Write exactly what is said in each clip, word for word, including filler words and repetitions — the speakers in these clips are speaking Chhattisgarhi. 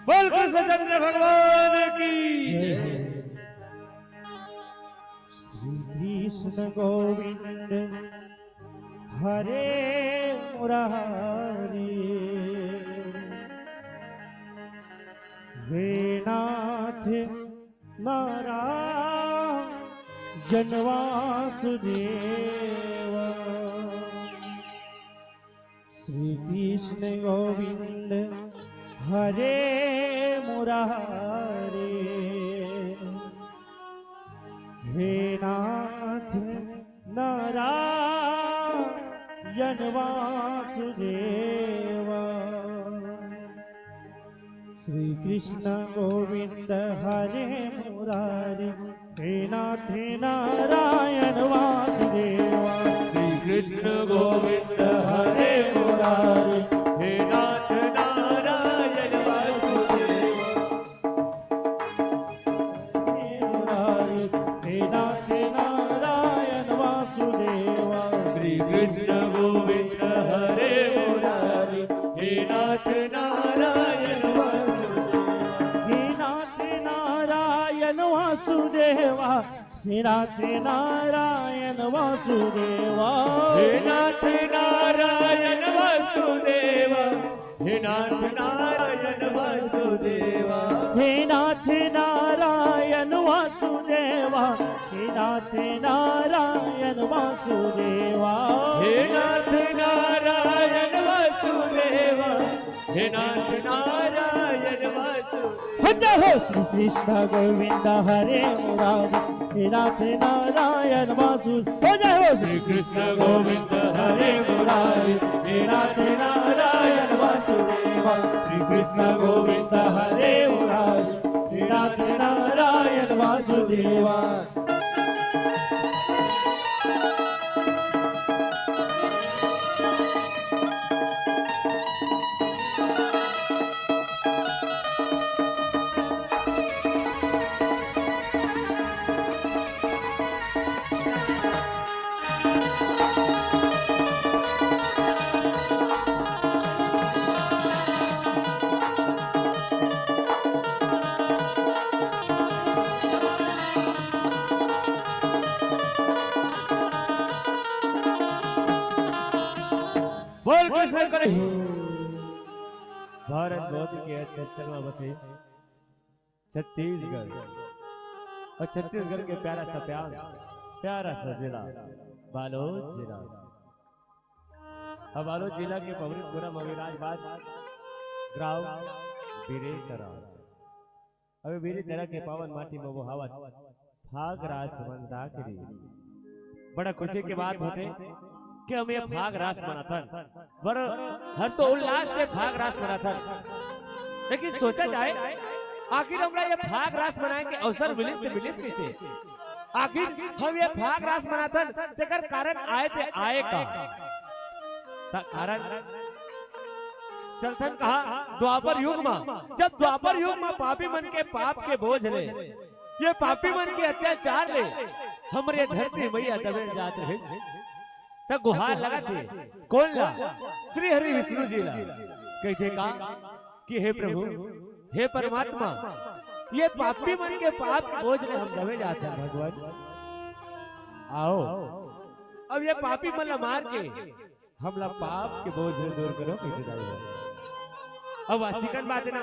बोल कृष्णचंद्र भगवान की। श्री कृष्ण गोविंद हरे मुरारी। हे नाथ नारायण वासुदेव। श्री कृष्ण गोविंद हरे मुरारी। हे नाथ नारायण वासुदेव। श्री कृष्ण गोविंद हरे मुरारी। हे नाथ नारायण वासुदेवा। श्री कृष्ण गोविंद हरे मुरारी। हे नाथ नारायण वासुदेवा। हरे मुरारी। हे नाथ नारायण वासुदेवा। श्री कृष्ण गोविंद हरे मुरारी। हे नाथ नारायण वासुदेवा। हे नाथ नारायण वासुदेवा। हे नाथ नारायण वासुदेवा। हे नाथ नारायण वासुदेवा। हे नाथ नारायण वासुदेवा। हे नाथ नारायण वासुदेवा। हे नाथ नारायण वासुदेवा। हे नाथ नारायण वासुदेवा। हे नाथ नारायण वासुदेवा। हो जय हो श्री कृष्ण गोविंद हरे मुरारी। हे नाथ नारायण वासु। हो जय हो श्री कृष्ण गोविंद हरे मुरारी। हे नाथ नारायण वासुदेवा। श्री कृष्ण गोविंद हरे मुरारी। हे नाथ नारायण वासुदेवा। बोल कृष्ण करे। भारत भूमि के अंचल में बसे छत्तीसगढ़, अउ छत्तीसगढ़ के प्यारा सा प्यार, प्यारा सा जिला बालोद जिला। अब बालोद जिला के पवरी पुरम अविराज बात ग्राम बिरेतरा। अभी बिरेतरा के पावन माटी में बोहावत फाग रास मंदाकिनी। बड़ा खुशी के बात होथे कि हम ये फाग रास मनाथन, बड़ हर्षोल्लास से फाग रास मनाथन। लेकिन सोचा जाए, आखिर हमला ये फाग रास मनाए के अवसर मिलिस त मिलिस कइसे? आखिर हम ये फाग रास मनाथन, तेकर कारण आय ते आय का? त कारण चलथन कहाँ? द्वापर युग मा। जब द्वापर युग मा पापी मन के पाप के बोझ ले, ये पापी मन के अत्याचार ले हमर ये धरती मैया दबे जात रहिस, त गुहार लगत हे। कोन ला? श्री हरि विष्णु जी ला। कहिथे का कि हे प्रभु, हे परमात्मा, ये पापी मन के पाप के बोझ ले हम दबे जात हन भगवान। आओ, अब ये पापी मन ला मार के हमला पाप के बोझ ले दूर करो, कहिथे दाऊ। अब वास्तविकन बात हे ना,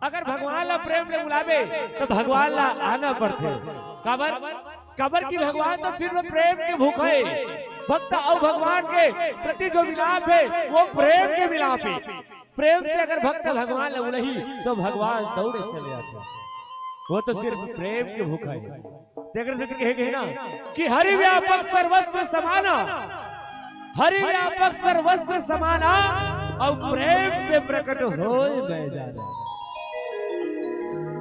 अगर भगवान ला प्रेम ले बुलाबे, त भगवान ला आना पड़थे। काबर? काबर कि भगवान तो सिर्फ प्रेम के भूखा हे। भक्त अउ भगवान के प्रति जो मिलाप हे, वो प्रेम के मिलाप हे। प्रेम से अगर भक्त भगवान ला बुलाही, त भगवान दौड़े चले आथे। वो तो सिर्फ प्रेम के भूखा हे। तेकर सेती कहे, कहे ना कि हरि व्यापक सर्वत्र समाना, हरि व्यापक सर्वत्र समाना, अउ प्रेम के प्रकट होय मैं जाना।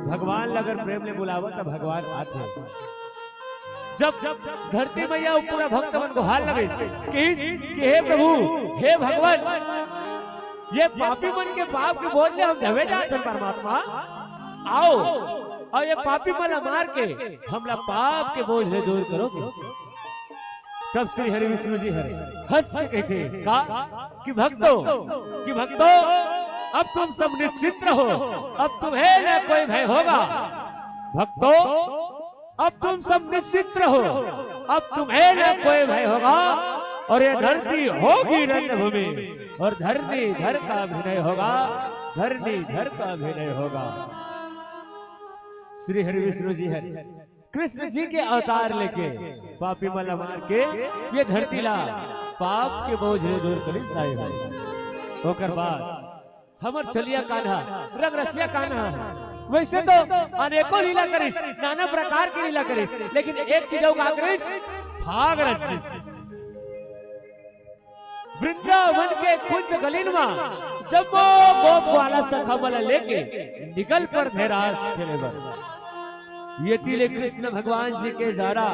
भगवान ला अगर प्रेम ले बुलावा, त भगवान आथे। जब, जब धरती मैया अउ पूरा भक्त मन गुहार लगिस, कहिस कि हे प्रभु, हे भगवान, ये पापी मन के पाप के बोझ ले हम दबे जात हन परमात्मा, आओ, अउ ये पापी मन ला मार के हमला पाप के बोझ ले दूर करो। तब श्री हरि विष्णु जी हरे हंस के कहिथे का कि भक्तों, कि भक्तों, अब तुम सब निश्चिंत रहो, अब तुम्हें न कोई भय होगा। भक्तों, अब तुम सब निश्चिंत रहो, अब तुम्हें न कोई भय होगा, और ये धरती होगी रंगभूमि, और धरती धर का अभिनय होगा, धरती धर का अभिनय होगा। श्री हरि विष्णु जी हरे कृष्ण जी के अवतार लेके पापी मन ला मार के ये धरती ला पाप के बोझ ले दूर करिस दाई हो। ओकर बाद हमर चलिया कान्हा, रंग रसिया कान्हा, वैसे तो अनेकों लीला करिस, नाना प्रकार के लीला करिस, लेकिन एक चीज अउ का करिस, फाग रचिस। वृंदावन के कुंज गलिन मा जम्मो गोप ग्वाला सखा मन ला लेके निकल परथे रास खेले बर। ये तीर ले कृष्ण भगवान जी के जाना,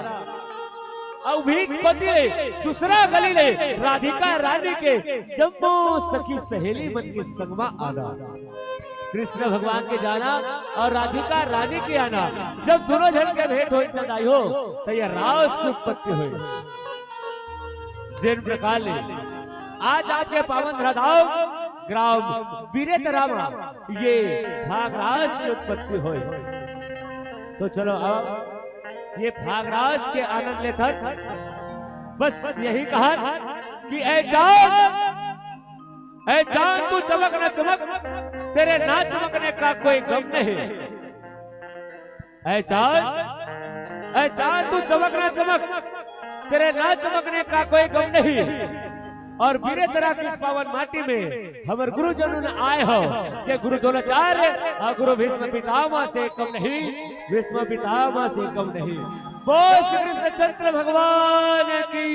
अउ भी पति ले दूसरा गली ले राधिका रानी के जम्मो सखी सहेली मन के संग मा आना। कृष्ण भगवान के जाना अउ राधिका रानी के आना, जब दोनों झन के भेंट होई त दाई हो, त ये रास के उत्पत्ति होई। जेन प्रकार ले आज आपके पावन धराधाम ग्राम बिरेतरा मा ये फाग रास के उत्पत्ति होई। तो चलो अब ये फाग रास के आनंद लेथन। बस यही कहन कि ऐ चांद, ऐ चांद तू चमक ना चमक, तेरे ना चमकने का कोई गम नहीं। ऐ चांद, ऐ चांद तू चमक ना चमक, तेरे ना चमकने का कोई गम नहीं। अउ बिरेतरा के इस पावन माटी में हमर गुरुजन आए हो, के गुरु द्रोणाचार्य अउ गुरु भीष्म पितामह से कम नहीं, भीष्म पितामह से कम नहीं। बोल श्री कृष्णचंद्र भगवान की।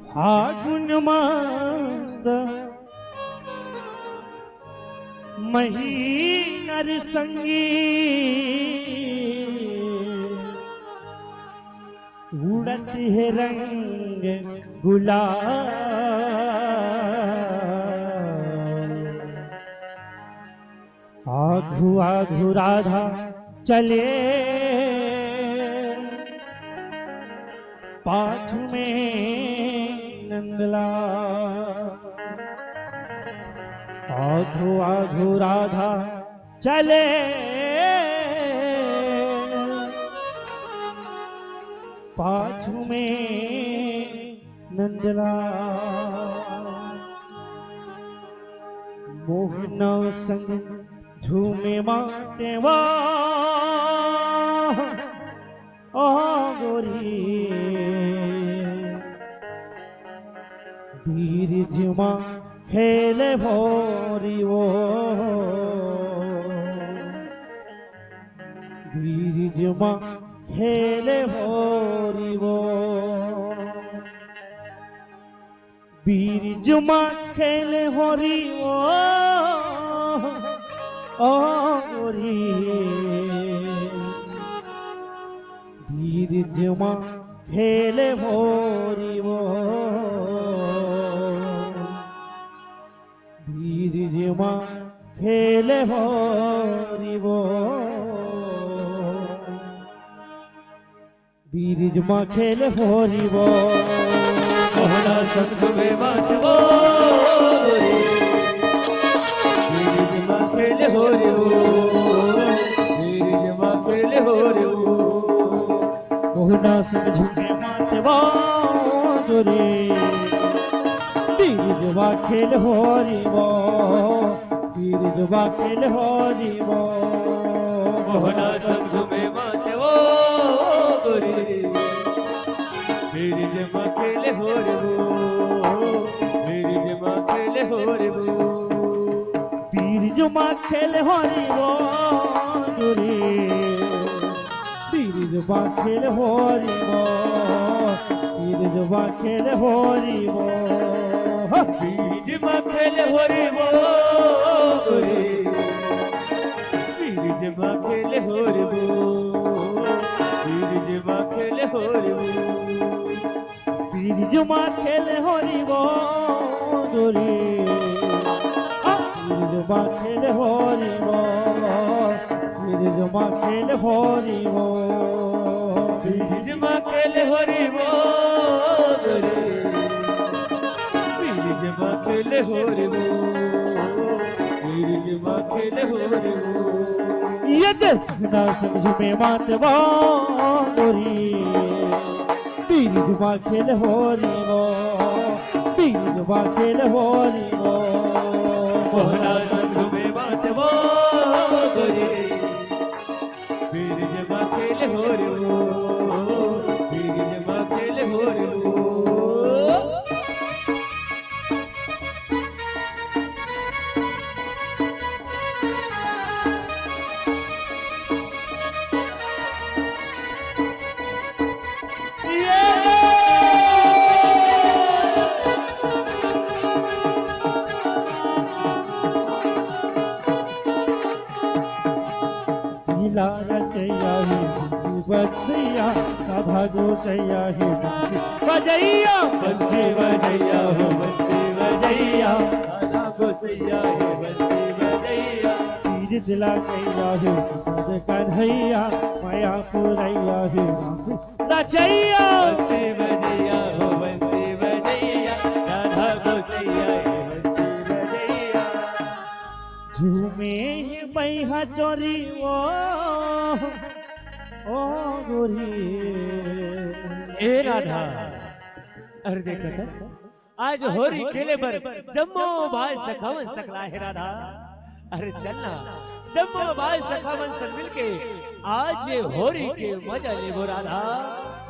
फागुन मास महीनर संगी, उड़त हे रंग गुलाल। आघू आघू राधा चले, पाछू में नंदलाल। आघू आघू राधा चले, पाछू में नंदलाल, मोहना संग झूमे मातेवा। ओ गोरी, बीरिज मा खेले होरी वो, बीरिज मा खेले होरी वो, बीरिज मा खेले होरी वो, ओ गोरी, बीरिज मा खेले होरी वो, बीरिज मा खेले होरी वो, बीरिज मा खेले होरी वो। मोहना संग में बात वो गोरी, बीरिज मा खेले होरी वो, बीरिज मा खेले होरी वो। मोहना संग झूमे मातेवा गोरी, बीरिज मा खेले होरी वो, बीरिज मा खेले होरी वो। मोहना संग झूमे मातेवा गोरी, बीरिज मा खेले होरी वो, बीरिज मा खेले होरी वो। बीरिज मा खेले होरी वो गोरी, बीरिज मा खेले होरी वो, बीरिज मा खेले होरी वो। बीरिज मा खेले होरी वो गोरी, बीरिज मा खेले होरी वो, बीरिज मा खेले होरी वो। बीरिज मा खेले होरी वो गोरी, आ, बीरिज मा खेले होरी वो, बीरिज मा खेले होरी वो। बीरिज मा खेले होरी वो गोरी, बीरिज मा खेले होरी वो, बीरिज मा खेले होरी वो। ये दे ना समझ में मातेवा गोरी, बीरिज मा खेले होरी वो, बीरिज मा खेले होरी वो। मोहना संग में बात वो गोरी, बीरिज मा खेले होरी वो, बीरिज मा खेले होरी वो। लीला रचैया हे बंसी बजैया, राधा गोसैया हे बंसी बजैया। बंसी बजैया हो बंसी बजैया, राधा गोसैया हे बंसी बजैया। तीर दिला गैया हे कृष्ण कन्हैया, माया पुरैया हे राम रचैया। बंसी बजैया हो बंसी बजैया, राधा गोसैया हे बंसी बजैया। झूमे हे बैहा चोरी वो, ओ गोरी। ए राधा, अरे देखत हस, आज होरी खेले बर जम्मो बाल सखा मन सकलाय हे राधा। अरे चल ना, जम्मो बाल सखा मन संग मिलके आज ये होरी के मजा लेबो राधा,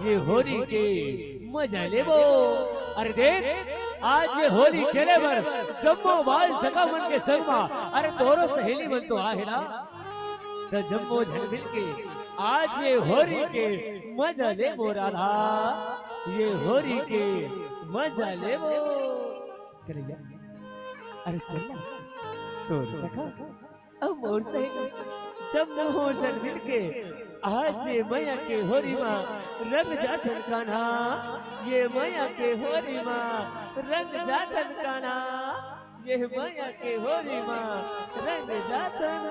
ये होरी के मजा लेबो। अरे देख, आज ये होरी खेले बर जम्मो बाल सखा मन के संग मा, अरे तोरो सहेली मन तो आहे ना, त जम्मो झन मिलके आज ये होरी के मजा लेबो राधा, ये होरी के मजा लेबो। कन्हैया, अरे चल ना, तोर सखा अउ मोर सहेली, जम्मो झन मिलके आज ये मया के होरी मा रंग जाथन कान्हा, ये मया के होरी मा रंग जाथन कान्हा, ये मया के होरी मा रंग जाथन।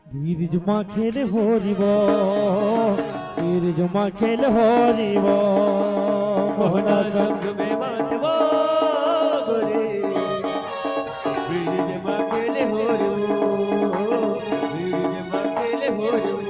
बीरिज मा खेले होरी वो, बीरिज मा खेले होरी वो। मोहना संग में बात वो गोरी, बीरिज मा खेले होरी वो, बीरिज मा खेले होरी वो।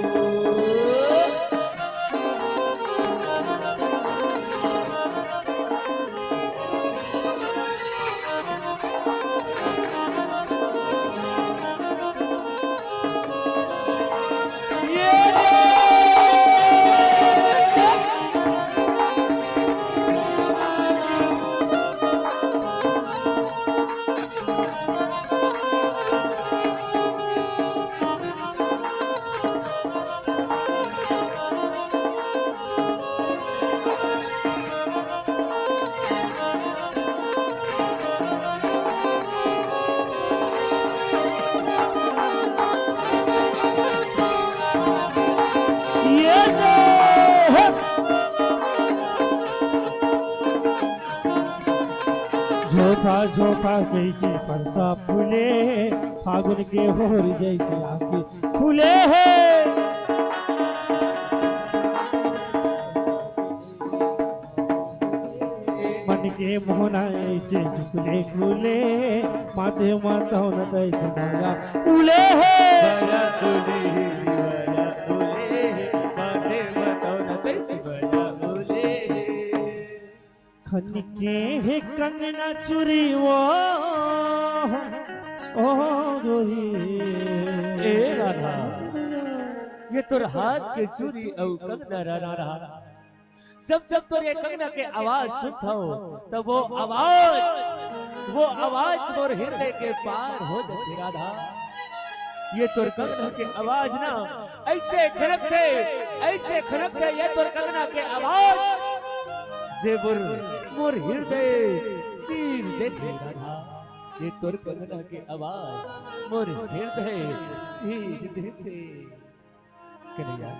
झोंका कइसे परसा फूले, फागुन के होरी जइसे आँखी खुले हे। मन के मोहना अइसे झुकले खुले, माथे मा तौन तइसे माया उले हे। माया उले हे, माया उले हे, माथे मा तौन तइसे माया उले हे। खन के हे कंगना चूरी वो, ओ गोरी। ए राधा, ये तोर हाथ के चूरी अउ कंगना रा, रा, रा। जब जब तोर ये कंगना के आवाज सुनथव, तब वो आवाज, वो आवाज मोर हृदय के पार हो जाथे राधा। ये तोर कंगना के आवाज ना अइसे खनकथे, अइसे खनकथे ये तोर कंगना के आवाज, जे मोर, मोर हृदय चीर देथे राधा। ये तोर कंगना के आवाज मोर हृदय चीर देथे। कन्हैया,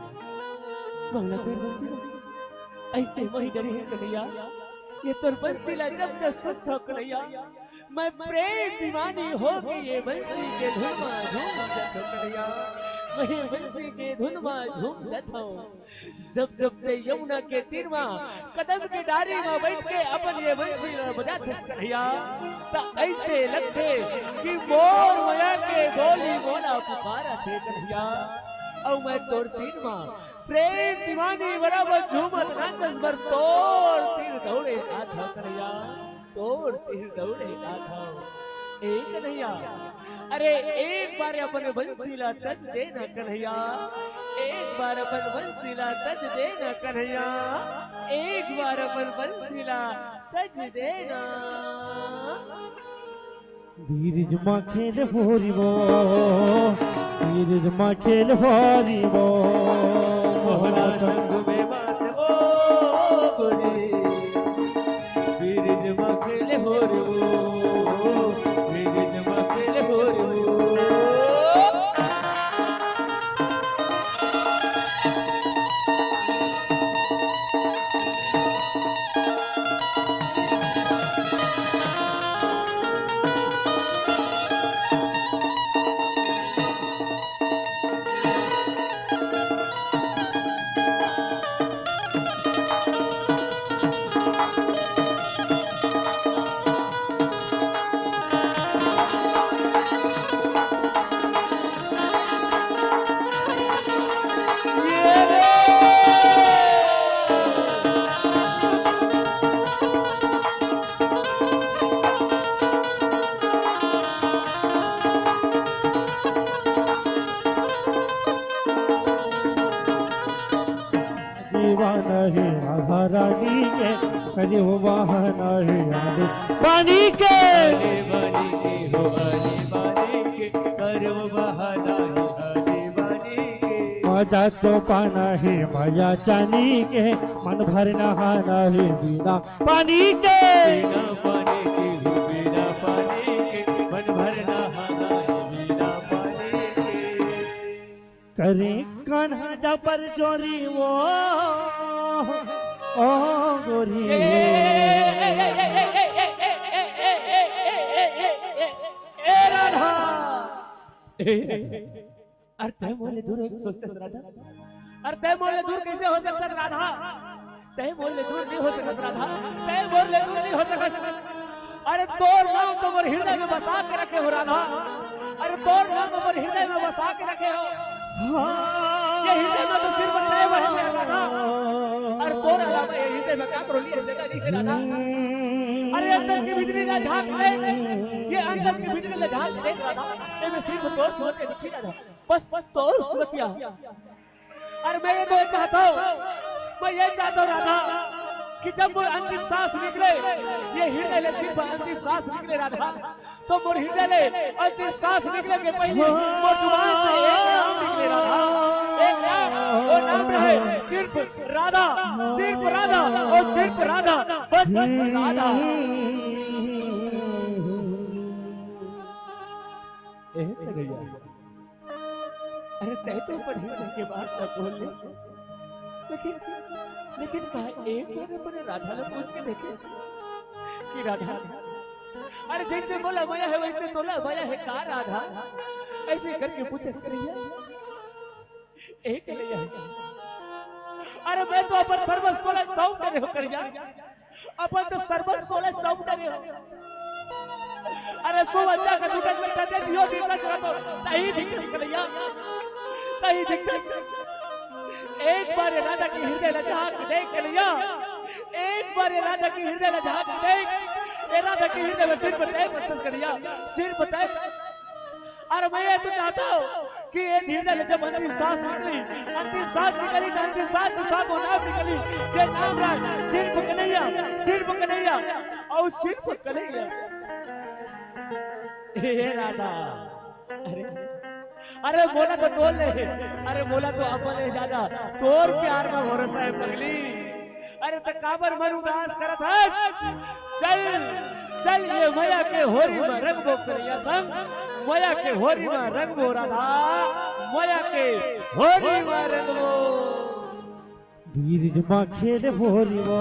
बंगला तोर बंसी ला अइसे मोहि डरे हे कन्हैया। ये तोर बंसी ला जब जब सुनथव कन्हैया, मैं प्रेम दीवानी होके ये बंसी के धुन मा झूम जाथव कन्हैया। मैं ये बंसी के धुन मा झूम जाथव। जब जब तैं यमुना के तीर मा कदम के डारी मा बइठ के अपन ये बंसी ला बजाथस कन्हैया, त अइसे लगथे कि मोर मया के डोली मोला पुकारत हे कन्हैया। अउ मैं तोर तीर मा प्रेम दीवानी बराबर झूमत नाचस बर तोर तीर दौड़े आथव कन्हैया, तोर तीर दौड़े आथव। ए कन्हैया, अरे एक बार अपन बंसी ला तज देना कन्हैया, एक बार अपन बंसी ला तज देना कन्हैया, एक बार अपन बंसी ला तज देना। बीरिज मा खेल होरी वो, बीरिज मा खेल होरी वो। मोहना संग में बात ओ गोरी। बीरिज मा खेल होरी वो, बीरिज मा खेल होरी वो। दीवाना है राधा रानी के, करियो बहाना है आने पानी के। अरे बानी के हो, अरे बानी के, करियो बहाना है आने बानी के। मजा तो पाना है मया चानी के, मन भर नहाना है बिना पानी के। बिना पानी के हो, बिना पानी के, मन भर नहाना है बिना पानी के। करे कान्हा जा पर जोरी वो, ओ गोरी। ए राधा। ए राधा। अरे तैं मोर ले दूर होके सोचथस राधा? अरे तैं मोर ले दूर कइसे हो सकथस राधा? तैं मोर ले दूर नइ हो सकस राधा, तैं मोर ले दूर नइ हो सकस। अरे तोर नाम तो मोर हृदय में बसा के रखे हो राधा, अरे तोर नाम तो मोर हृदय में बसा के रखे हो। हाँ। ये हृदय में तो सिर्फ तैं बसे हे राधा, अरे तोर अलावा ये हृदय में काकरो लिए जगह नइ हे राधा। अरे अंदर के भीतरी ला झांक ले, ये अंदर के भीतरी ला झांक देख राधा, ये में सिर्फ तोर सूरत दिखही राधा। बस तोर सूरतिया। अरे मैं ये तो चाहता हूँ, मैं ये चाहता हूँ राधा, कि जब मोर अंतिम सांस निकले, ये हृदय ले सिर्फ अंतिम सांस निकले राधा, तो मोर हृदय ले अंतिम सांस निकले के पहले मोर जुबान से एक नाम निकले राधा, एक नाम, वो नाम रहे सिर्फ राधा, सिर्फ राधा और सिर्फ राधा, बस राधा। ए कन्हैया, अरे तैं तो अपन हृदय के बात ला बोल ले, लेकिन, लेकिन का एक बार अपन राधा ला पूछ के देखे कि राधा, अरे जइसे मोला मया हे वइसे तोला मया हे का राधा? अइसे करके पूछे करिया। ए कन्हैया, अरे मैं तो अपन सर्वस्व तोला सौंप डरे हों करिया, अपन तो सर्वस्व तोला सौंप डरे हों। अरे सो बच्चा का टूटत में कदे दियो दिशा करा तो तहीं दिखस कन्हैया, तहीं दिखस। एक बार ये राधा के हृदय ला झांक देख कन्हैया, एक बार ये राधा के हृदय ला झांक देख। ये राधा के हृदय में सिर्फ तैं बसल कन्हैया, सिर्फ तैं। अरे मैं ये तो चाहता हूँ कि ये धीरे धीरे जब अंतिम सांस निकली, अंतिम सांस निकली तो अंतिम सांस तो सांस होना निकली। ये नाम रहा सिर्फ कन्हैया, सिर्फ कन्हैया अउ सिर्फ कन्हैया। हे राधा, अरे, अरे मोला तो तोर ले, अरे मोला तो अपन ले जादा तोर प्यार में भरोसा हे पगली। अरे त काबर मन उदास करत हस? चल, चल ये मया के होरी में रंगबो कन्हैया संग, मया के होरी में रंगबो राधा, मया के होरी में रंगबो। बीरज मा खेल होरी वो,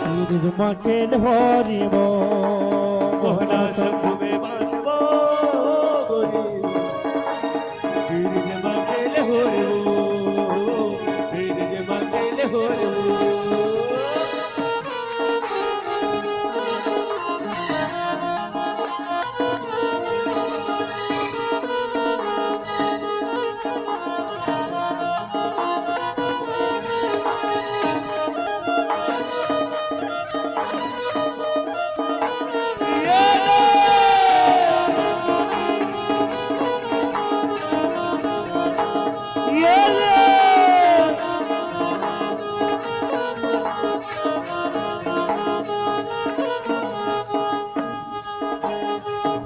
बीरज मा खेल होरी वो। मोहना संग में बांधबो गोरी। बीरज मा खेल होरी वो, बीरज मा खेल होरी वो।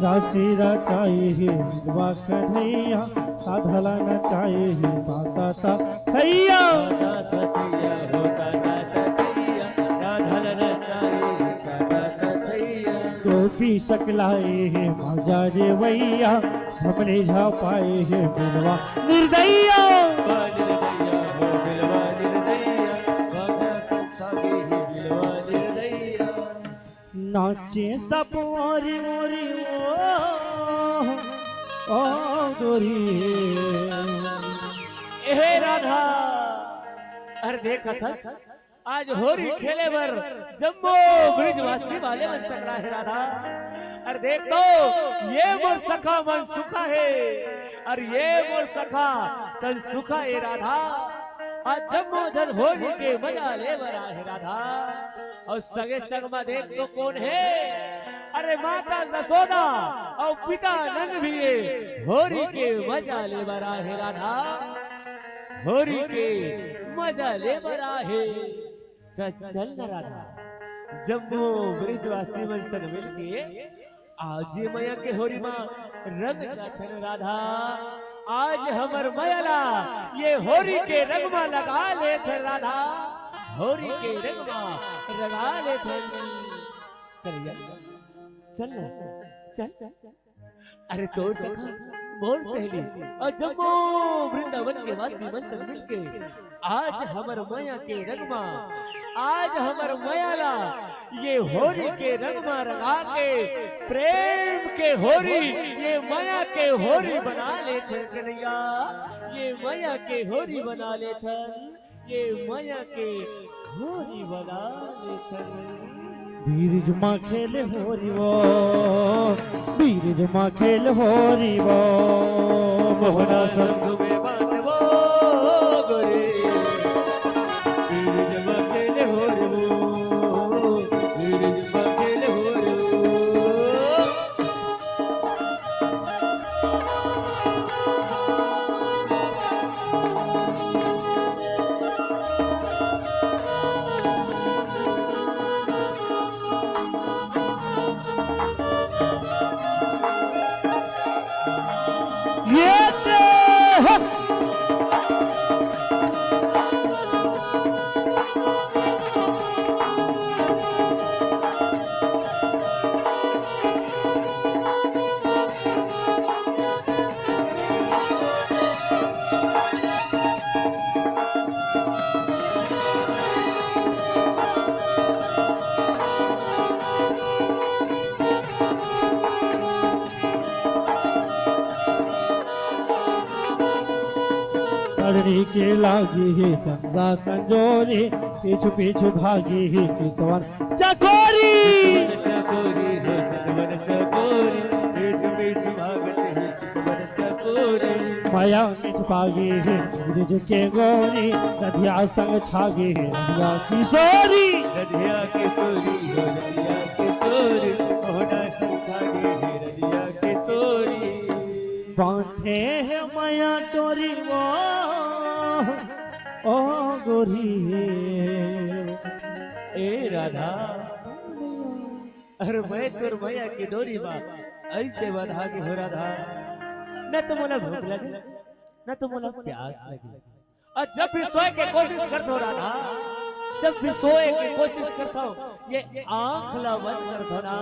राशि रचाई हे बा कन्हैया, साधला नचाई हे बा दाता थैया। दाता थैया हो, दाता थैया, राधल रचाई हे दाता थैया। टोपी सकलाए हे मजा रे वैया, हमने झापाए हे बिलवा निर्दैया। बा निर्दैया हो, बिलवा निर्दैया, बाधा संसारी हे बिलवा निर्दैया। नाचे सब ओरी ओरी ओ, ओ गोरी। ए राधा, अरे देखत हस, आज होरी खेले बर जम्मो ब्रिजवासी वाले मन सकरा हे राधा। अरे देख तो, ये मोर सखा मन सुखा हे, अरे ये मोर सखा तन सुखा हे राधा। आज जम्मो झन होरी के मजा ले बर आए हे राधा। अउ संगे संग मा देख तो कोन हे? अरे माता जसोदा अउ पिता नंद भी हे। होरी के मजा ले बर आए हे राधा, होरी के मजा ले बर आए हे। त चल न राधा, जम्मो ब्रिजवासी मन संग मिलके आज ये मया के होरी मा रंग जाथन राधा। आज हमर मया ला ये होरी के रंग मा लगा लेथन राधा, होरी के रंग मा रंगा लेथन। कन्हैया, चल ना, चल, चल। अरे तोर सखा, मोर सहेली, अउ जम्मो वृंदावन के वासी मन संग मिलके आज हमर मया के रंग मा, आज हमर मया ला ये होरी के रंग मा रंगा के प्रेम के होरी, ये मया के होरी बना लेथन कन्हैया, ये मया के होरी बना लेथन, ये मया के होरी बना लेथन। बीरज मा खेल होरी वो, बीरज मा खेल होरी वो। मोहना संग में बांधबो गोरी। बीरज मा खेल होरी वो, बीरज मा खेल होरी वो। ये तो करनी के लागी हे संजा संजोरी, पीछू पीछू भागी हे चितवन चकोरी। चकोरी हो चितवन चकोरी, पीछू पीछू भागत हे चितवन चकोरी। माया मिठ पागी हे सूरज के गोरी, नदिया संग छागी हे नदिया किशोरी। नदिया किशोरी हो नदिया किशोरी, मोहना संग छागी हे नदिया किशोरी। बांधे हे माया डोरी वो, ओ गोरी। ए राधा, अरे मैं तोर माया के डोरी मा ऐसे बंधा के हो राधा, न तो मोला भूख लगे, न तो मोला प्यास लगे। अउ जब भी सोए के कोशिश करथों राधा, जब भी सोए के कोशिश करथों, ये आंख ला बंद करथों ना,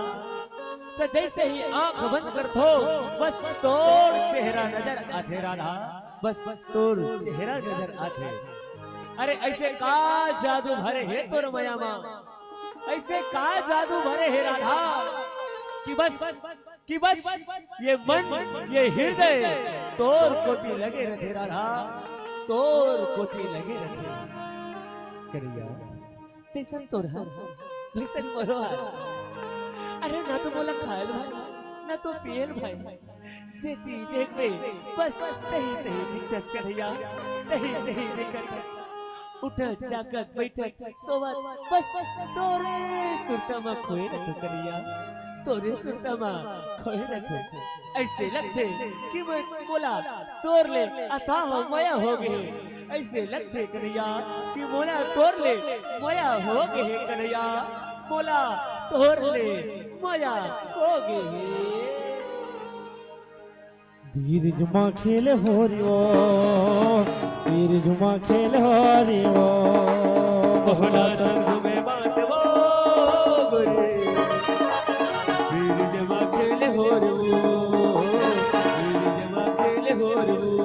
त जैसे ही आंख बंद करथों, बस तोर चेहरा नजर आथे राधा, बस तोर चेहरा नजर आथे। अरे ऐसे का जादू भरे हे तोर माया मा, ऐसे का जादू भरे हे राधा कि बस कि बस ये मन, ये हृदय तोर कोती लगे रथे राधा, तोर कोती लगे रथे। करिया, जैसन तोर हर, वैसन मोरो हर। अरे ना तो मोला खायल भाई, ना तो पियल भाई। जेती देखबे, बस तही तही दिखथस कन्हैया, तही तही दिखथस। उठत, जागत, बैठत, सोवत, बस तोरे सुरता म खोए रथों कन्हैया, तोरे सुरता म खोए रथों। ऐसे लगथे कि मैं मोला तोर ले अथाह मया हो गे हे। ऐसे लगथे कन्हैया कि मोला तोर ले मया हो गे हे कन्हैया, मोला तोर ले मया हो गे हे। बीरिज मा खेल होरी वो, बीरिज मा खेल होरी वो। मोहना संग में बात वो गोरी। बीरिज मा खेल होरी वो, बीरिज मा खेल होरी वो।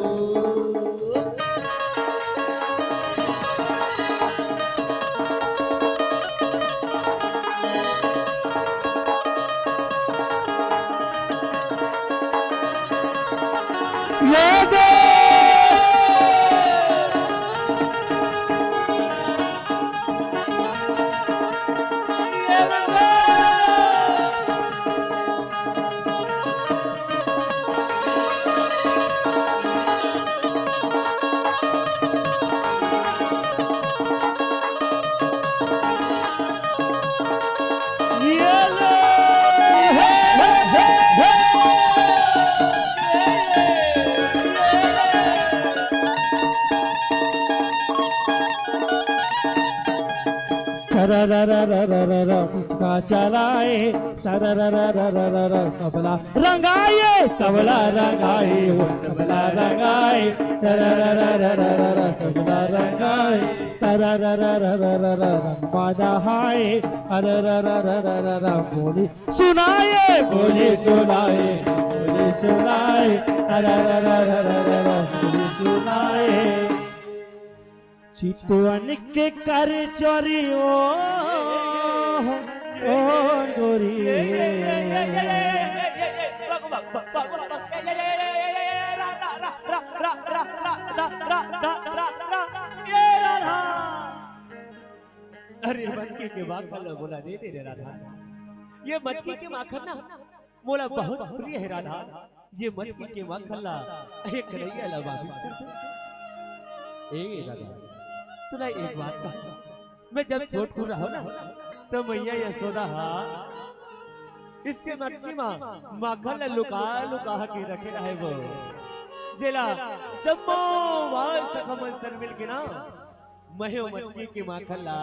चरा रा रा रा रा रा रा, मुचका चलाए। सरा रा रा रा रा रा रा, सबला रंगाए, सबला रंगाए, वो सबला रंगाए। सरा रा रा रा रा रा रा, सबला रंगाए। तरा रा रा रा रा रा रा, रंगवा दहाए। अरा रा रा रा रा रा रा, बोली सुनाए, बोली सुनाए, बोली सुनाए। अरा रा रा रा रा रा रा, बोली सुनाए। चितवन के कर चोरी ओ, ओ गोरी। अरे मटकी के माखन ला मोला दे दे रे राधा। ये मटकी के माखन ना मोला बहुत प्रिय हे राधा। ये मटकी के माखन ला, हे कन्हैया ला वापिस कर दे। ए राधा, तोला एक बात कहा, मैं जब छोटकुन रहों ना, त मैया यशोदा हा इसके मटकी मा माखन ला लुका लुका के रखे रहे वो। जेला जम्मो बाल सखा मन संग मिल के ना, मैं ओ मटकी के माखन ला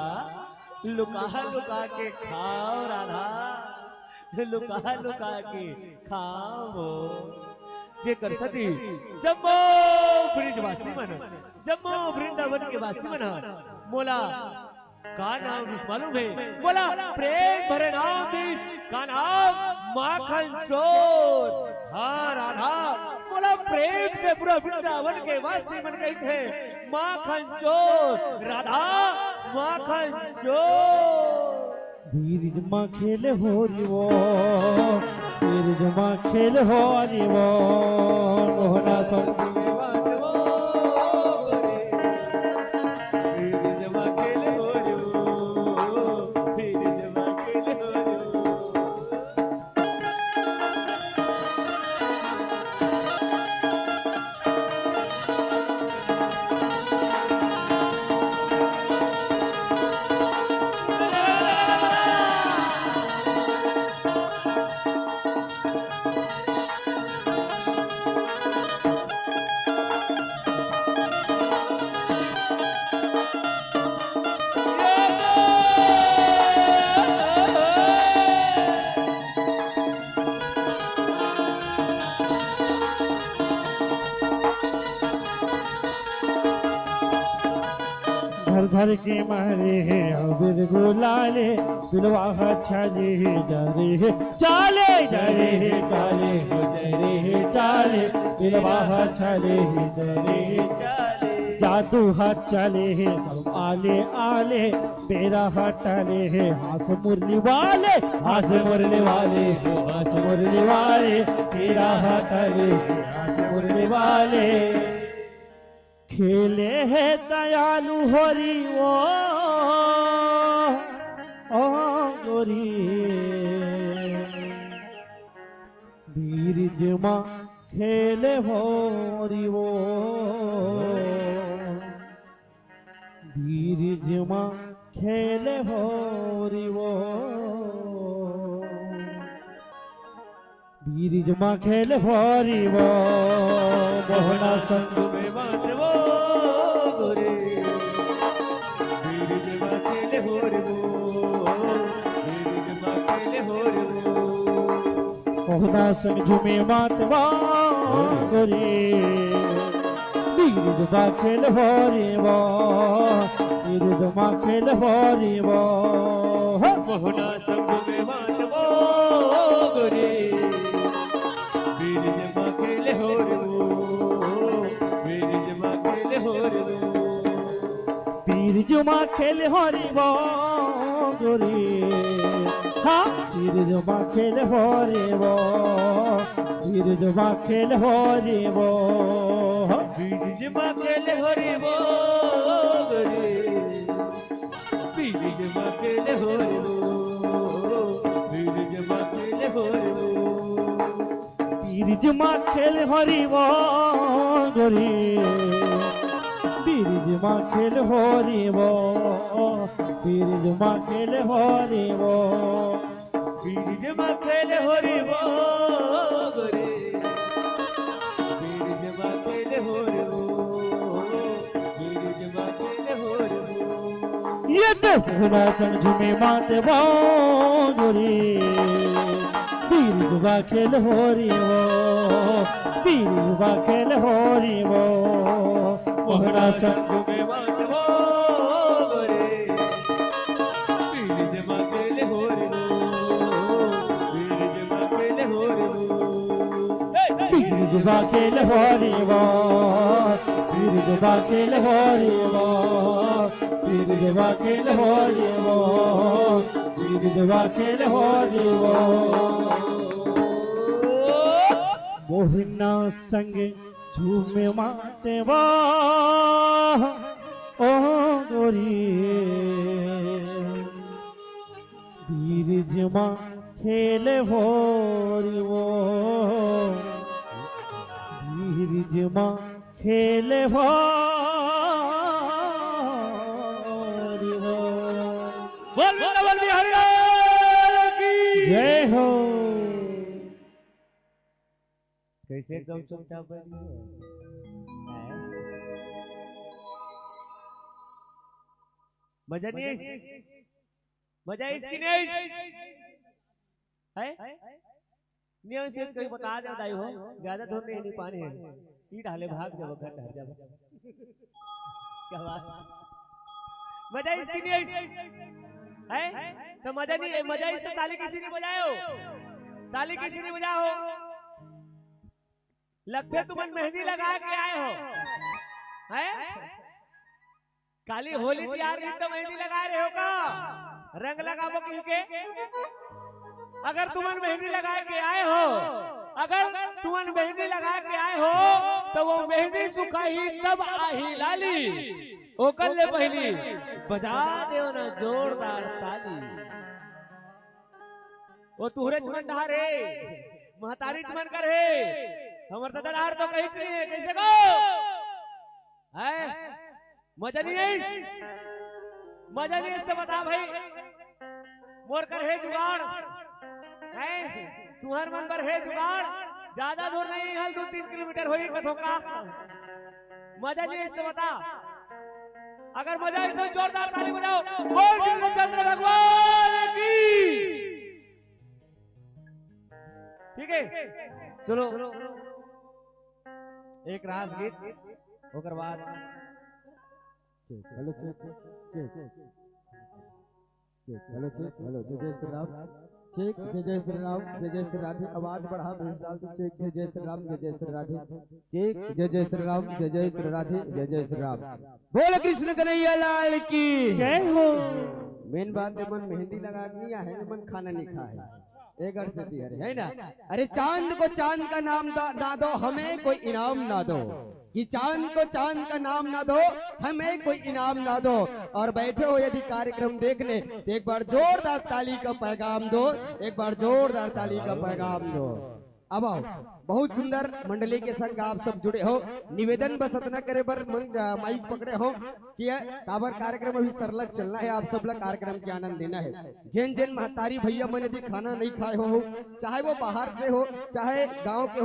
लुका लुका के खाओं राधा, लुका लुका के खाओं। जेकर सेती जम्मो ब्रिजवासी मन, जम्मो वृंदावन के वासी मन ह मोला का नाम दिस मालूम हे? मोला प्रेम भरे नाम दिस। का नाम? माखन चोर। हाँ राधा, मोला प्रेम से पूरा वृंदावन के वासी मन कहिथे, माखन चोर राधा, माखन चोर। बीरिज मा खेल होरी वो, बीरिज मा खेल होरी वो, मोहना संग में बात वो। धर के मारे हे अबीर गुलाले, बिलवा ह छाले हे, जरे हे चाले, जरे हे चाले हो, जरे हे चाले, बिलवा ह छाले हे, जरे हे चाले। जादू ह चले हे सब आले आले, बेरा ह टले हे हास मुरली वाले, हास मुरली वाले हो, हास मुरली वाले, बेरा ह टले हे हास मुरली वाले। खेले हे दयालु होरी वो, ओ गोरी, बीरिज मा खेले होरी वो, बीरिज मा खेले होरी वो। बीरिज मा खेले होरी वो, मोहना संग में बात वो गोरी। बीरिज मा खेले होरी वो, बीरिज मा खेले होरी वो। मोहना संग झूमे मात वो गोरी। बीरिज मा खेले होरी वो, बीरिज मा खेले होरी वो। मोहना संग में बात वो गोरी। बीरिज मा खेले होरी वो, बीरिज मा खेले होरी वो। बीरिज मा खेले होरी वो गोरी। हाँ, बीरिज मा खेले होरी वो, बीरिज मा खेले होरी वो। बीरिज मा खेले होरी वो गोरी। बीरिज मा खेले होरी वो, बीरिज मा खेले होरी वो। बीरिज मा खेले होरी वो गोरी। बीरिज मा खेले होरी वो, बीरिज मा खेले होरी वो। बीरिज मा खेले होरी वो गोरी। बीरिज मा खेले होरी वो, बीरिज मा खेले होरी वो। ये तो मोहना संग झूमे मात वो गोरी। बीरिज मा खेले होरी वो, बीरिज मा खेले होरी वो। मोहना संग झूमे मात वो गोरी। बीरिज मा खेले होरी वो, बीरिज मा खेले होरी वो। बीरिज मा खेले होरी वो, बीरिज मा खेले होरी वो, बीरिज मा खेले होरी वो, बीरिज मा खेले होरी वो। मोहना संग झूमे मात वो, ओ गोरी। बीरिज मा खेले होरी वो, बीरिज मा खेले होरी वो। बोल वृंदावन बिहारी लाल की जय हो। कैसे एकदम चुपचाप बैठ गए? हैं? मजा नहीं आइस? मजा आइस कि नहीं आइस? हैं? नहीं आइस, कोई बता दे दाई हो, ज्यादा धुन नहीं, नहीं पानी है। ई डाले भाग जाओ, घर डहर जाओ। क्या बात? मजा आइस कि नहीं आइस? हैं? तो मजा नहीं, मजा आइस तो ताली किसी नहीं बजायो? ताली किसी नहीं बजाओ? लगभग तुमन मेहंदी लगा के आए हो, हैं? काली होली तिहार दिन तो मेहंदी लगा रहे हो का? रंग लगाबो किहिके? अगर तुमन मेहंदी लगा के आए हो, अगर तुमन मेहंदी लगा के आए हो, तो वो मेहंदी सुखाही तब आही लाली। ओकर ले पहली बजा देव ना जोरदार ताली। वो तुहरे मन डहार हे, महतारी मन कर हे, हमर ददा डहार तो कहीं नहीं है, कैसे को? हैं? मजा नहीं आइस? मजा नहीं आइस तो बता भाई। मोर कर हे जुगाड़। हैं? तुहर मन बर हे जुगाड़। ज्यादा दूर नहीं, हल दो तीन किलोमीटर होई कथों का। मजा नहीं आइस तो बता। अगर मजा आइस तो जोरदार ताली बजाओ। बोल कृष्णचंद्र भगवान की। ठीक है, चलो एक रास गीत, ओकर बाद check, hello, check, check, check, hello, check, hello, जय जय श्री राम। चेक, जय जय श्री राम, जय जय श्री राधे। आवाज बढ़ा, बेस डाल दो। चेक, जय जय श्री राम, जय जय श्री राधे। चेक, जय जय श्री राम, जय जय श्री राधे, जय जय श्री राम। बोल कृष्ण कन्हैया लाल की। जय हो। मेन बात है, मन मेहंदी लगा के नहीं आए, मन खाना नहीं खाए। एक घर से दिया रे, है ना? अरे, चांद को चांद का नाम दा-, ना दो, हमें कोई इनाम ना दो। कि चांद को चांद का नाम ना दो, हमें कोई इनाम ना दो। और बैठे हो यदि कार्यक्रम देखने, तो एक बार जोरदार ताली का पैगाम दो, एक बार जोरदार ताली का पैगाम दो। अब आओ, बहुत सुंदर मंडली के संग आप सब जुड़े हो। निवेदन बस अतना करे बर मन, अ, माइक पकड़े हो कि ये काबर कार्यक्रम अभी सरलग चलना है, आप सब ला कार्यक्रम के आनंद देना है। जेन जेन महतारी भैया मन यदि खाना नहीं खाए हो, चाहे वो बाहर से हो, चाहे गांव के